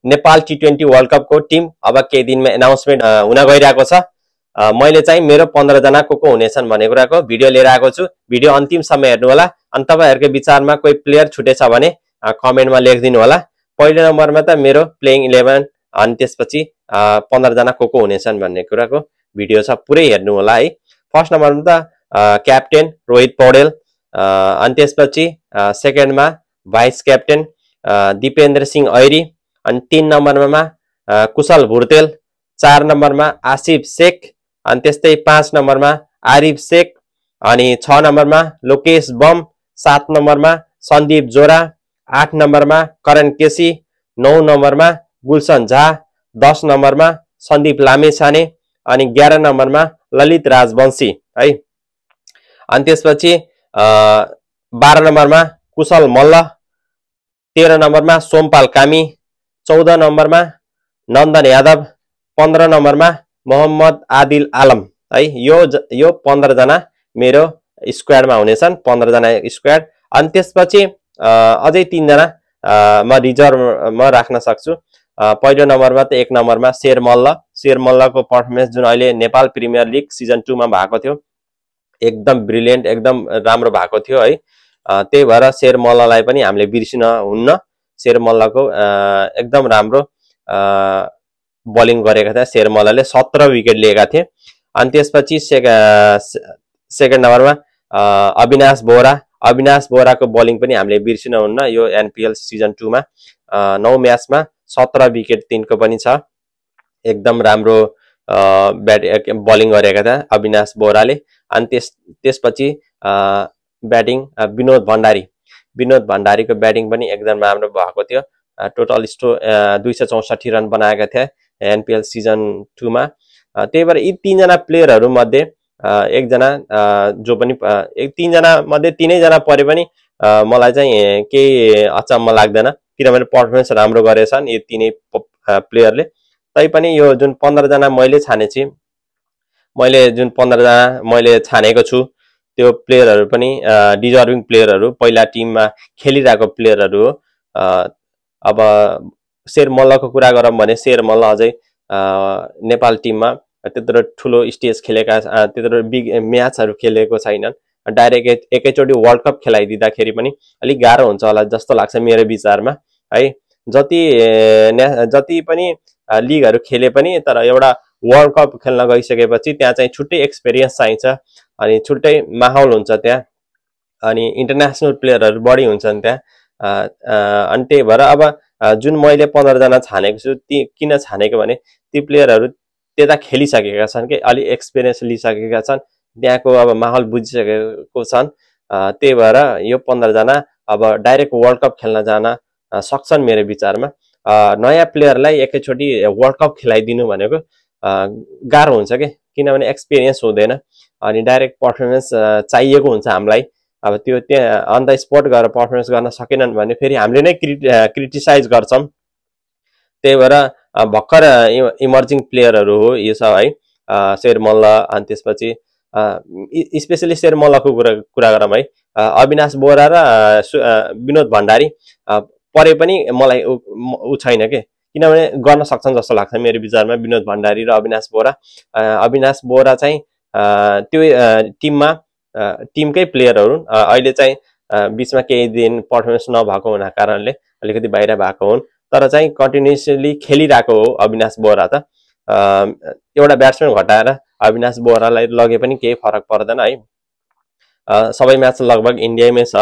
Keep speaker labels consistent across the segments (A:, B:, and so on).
A: Nepal T20 world cup को team अब केही दिनमा एनाउन्समेन्ट हुन गइरहेको छ। मैले चाहिँ मेरो 15 जना को हुनेछन् भन्ने कुराको भिडियो लिएर आएको छु। भिडियो अन्तिमसम्म हेर्नु होला। अनि तपाईहरुको विचारमा कोही प्लेयर छुटेछ भने कमेन्टमा लेखिदिनु होला। पहिलो नम्बरमा त मेरो प्लेइङ 11 अनि त्यसपछि 15 जना को हुनेछन् भन्ने कुराको भिडियो छ, पुरै हेर्नु होला है। फर्स्ट नम्बरमा त क्याप्टेन रोहित पौडेल, अनि त्यसपछि सेकेन्डमा भाइस क्याप्टेन दिपेन्द्र सिंह ऐरी, अनि 3 नम्बरमा कुशल भुर्तेल, 4 नम्बरमा आसिफ शेख, अनि त्यस्तै 5 नम्बरमा आरिफ शेख, अनि 6 नम्बरमा लोकेश बम, 7 नम्बरमा सन्दीप जोरा, 8 नम्बरमा करण केसी, 9 नम्बरमा गुलशन झा, 10 नम्बरमा सन्दीप लामेछाने, अनि 11 नम्बरमा ललित राजवंशी है। अनि त्यसपछि 12 नम्बरमा कुशल मल्ल, 13 नम्बरमा सोमपाल कामी, 14 नम्बरमा नन्दन यादव, 15 नम्बरमा मोहम्मद आदिल आलम है। यो 15 जना मेरो स्क्वाडमा हुनेछन्, 15 जना स्क्वाड। अनि त्यसपछि अझै 3 जना म रिजर्भमा राख्न सक्छु। पहिलो नम्बरमा त 1 नम्बरमा शेर मल्लको पर्फर्मेन्स जुन अहिले नेपाल प्रिमियर लिग सिजन 2 मा भएको थियो एकदम ब्रिलियन्ट, एकदम राम्रो भएको थियो है। त्यही भएर शेर मल्ललाई पनि हामीले बिर्सिन हुन्न। शेर मल्लको एकदम राम्रो बलिङ गरेका थिए। शेर मल्लले 17 विकेट लिएका थिए। अनि त्यसपछि सेकेन्ड नम्बरमा अविनाश बोहराको बलिङ पनि हामीले बिर्सिन हुन्न। यो एनपीएल सिजन 2 मा 9 म्याचमा 17 विकेट तिनको पनि छ। एकदम राम्रो बलिङ गरेका थिए अविनाश बोहराले। अनि त्यसपछि ब्याटिङ विनोद भण्डारीको ब्याटिङ पनि एकदम राम्रो भएको थियो। टोटल 264 रन बनाएका थिए एनपीएल सिजन 2 मा। त्यही भएर यी 3 जना प्लेयरहरु मध्ये एकजना जो पनि 3 जना मध्ये 3 जना परे पनि मलाई चाहिँ केही अचम्म लाग्दैन, किनभने पर्फर्मेन्स राम्रो गरेछन् यी 3 प्लेयरले। तैपनि यो जुन 15 जना मैले जुन 15 जना मैले छानेको छु त्यो प्लेयरहरु पनि डिजर्भिङ प्लेयरहरु, पहिला टिममा खेलिरहेको प्लेयरहरु हो। अब शेर मल्लको कुरा गरौँ भने शेर मल्ल अझै नेपाल टिममा त्यत्रो ठुलो स्टेज खेलेका, त्यत्रो बिग म्याचहरु खेलेको छैनन्। डाइरेक्ट एकैचोटी वर्ल्ड कप खेलाइदिँदाखेरि पनि अलिक गाह्रो हुन्छ होला जस्तो लाग्छ मेरो विचारमा है। जति पनि लिगहरु खेले पनि तर एउटा वर्ल्ड कप खेल्न गइसकेपछि त्यहाँ चाहिँ छुट्टै एक्सपिरियन्स चाहिन्छ अनि छुट्टै माहौल हुन्छ त्यहाँ, अनि इन्टरनेशनल प्लेयरहरु बढी हुन्छन् त्यहाँ। अनि त्यही भएर अब जुन मैले 15 जना छानेको छु ती किन छानेको भने ती प्लेयरहरु त्यता खेलिसकेका छन् के, अलि एक्सपिरियन्स लिइसकेका छन्, त्यहाँको अब माहौल बुझिसकेको छन्। त्यही भएर यो 15 जना अब डाइरेक्ट वर्ल्ड कप खेल्न जान सक्छन् मेरो विचारमा। नयाँ प्लेयरलाई एकैचोटी वर्ल्ड कप खेलाइदिनु भनेको गाह्रो हुन्छ के, किनभने एक्सपिरियन्स हुँदैन अनि डाइरेक्ट पर्फर्मेन्स चाहिएको हुन्छ हामीलाई। अब त्यो त्यहाँ अन द स्पट गएर पर्फर्मेन्स गर्न सकेनन् भने फेरि हामीले नै क्रिटिसाइज गर्छौं। त्यही भएर भक्कर इमर्जिङ प्लेयरहरु हो यो सब है। शेर मल्ल अनि त्यसपछि स्पेशली शेर मल्लको कुरा गरौँ है। अविनाश बोहरा र विनोद भण्डारी परे पनि मलाई उ छैन के, किनभने गर्न सक्छन् जस्तो लाग्छ मेरो विचारमा विनोद भण्डारी र अविनाश बोहरा। अविनाश बोहरा चाहिँ त्यो टिममा टिमकै प्लेयरहरु अहिले चाहिँ बीचमा केही दिन पर्फर्मेन्स नभएको हुना कारणले अलिकति बाहिर भएको हुन्, तर चाहिँ कन्टिन्युअसली खेलिरहेको हो अविनाश बोहरा त। एउटा ब्याट्सम्यान घटाएर अविनाश बोहरालाई लगे पनि केही फरक पर्दैन है। सबै म्याच लगभग इन्डियामै छ।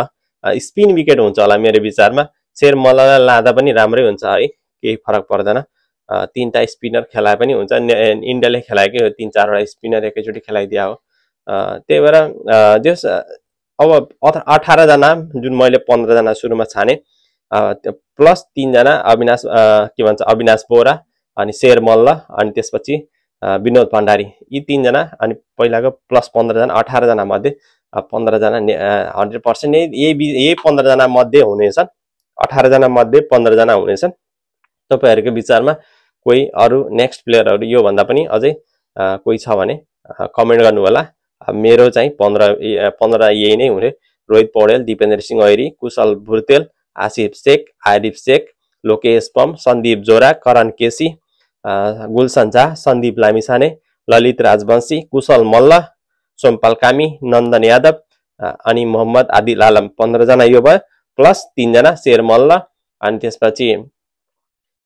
A: स्पिन विकेट हुन्छ होला मेरो विचारमा, शेर मल्ललाई लादा पनि राम्रै हुन्छ है, केही फरक पर्दैन। 3टा स्पिनर खेलाए पनि हुन्छ, इन्डियाले खेलाएकै हो 3-4 वटा स्पिनर एकैचोटी खेलाइदिया हो। त्यही भएर जस अब 18 जना जुन मैले 15 जना सुरुमा छाने प्लस 3 जना अविनाश बोहरा अनि शेर मल्ल अनि त्यसपछि विनोद भण्डारी, यी 3 जना अनि पहिलाको प्लस 15 जना 18 जना मध्ये 15 जना 100% यही 15 जना मध्ये हुनेछन्। 18 जना मध्ये 15 जना हुनेछन्। तपाईहरुको विचारमा कोही अरु नेक्स्ट प्लेयरहरु यो भन्दा पनि अझै कोही छ भने कमेन्ट गर्नु होला। मेरो चाहिँ 15 यही नै हुने। रोहित पौडेल, दिपेन्द्र सिंह ऐरी, कुशल भुर्तेल, आसिफ शेख, आरिफ शेख, लोकेश पम, सन्दीप जोरा, करण केसी, गुलसन झा, सन्दीप लामिछाने, ललित राजवंशी, कुशल मल्ल, सोमपाल कामी, नन्दन यादव अनि मोहम्मद आदिल आलम 15 जना यो भयो, प्लस 3 जना शेर मल्ल अनि त्यसपछि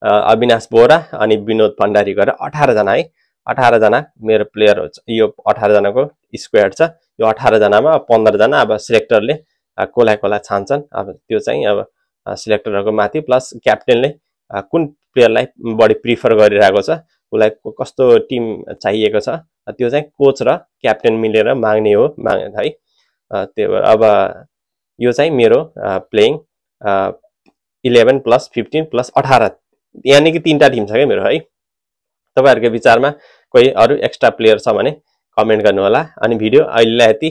A: अविनाश बोरा अनि विनोद भण्डारी गरेर 18 जना है। 18 जना मेरो प्लेयर हो। यो 18 जनाको स्क्वाड छ। यो 18 जनामा 15 जना अब सिलेक्टरले कोला छान्छन्। अब त्यो चाहिँ अब सिलेक्टरहरुको माथि प्लस क्याप्टेनले कुन प्लेयरलाई बढी प्रिफर गरिरहेको छ, उलाई कस्तो टिम चाहिएको छ, त्यो चाहिँ कोच र क्याप्टेन मिलेर माग्ने हो है। त्यो अब यो चाहिँ मेरो प्लेइङ 11 प्लस 15 प्लस 18 यानी कि 3टा टिम छ के मेरो है। तपाईहरुको विचारमा कोही अरु एक्स्ट्रा प्लेयर छ भने कमेन्ट गर्नु होला। अनि भिडियो अहिलेलाई यति।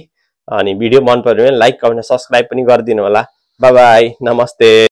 A: अनि भिडियो मन पर्यो भने लाइक, कमेन्ट, सब्स्क्राइब पनि गरिदिनु होला। बाइ बाइ, नमस्ते।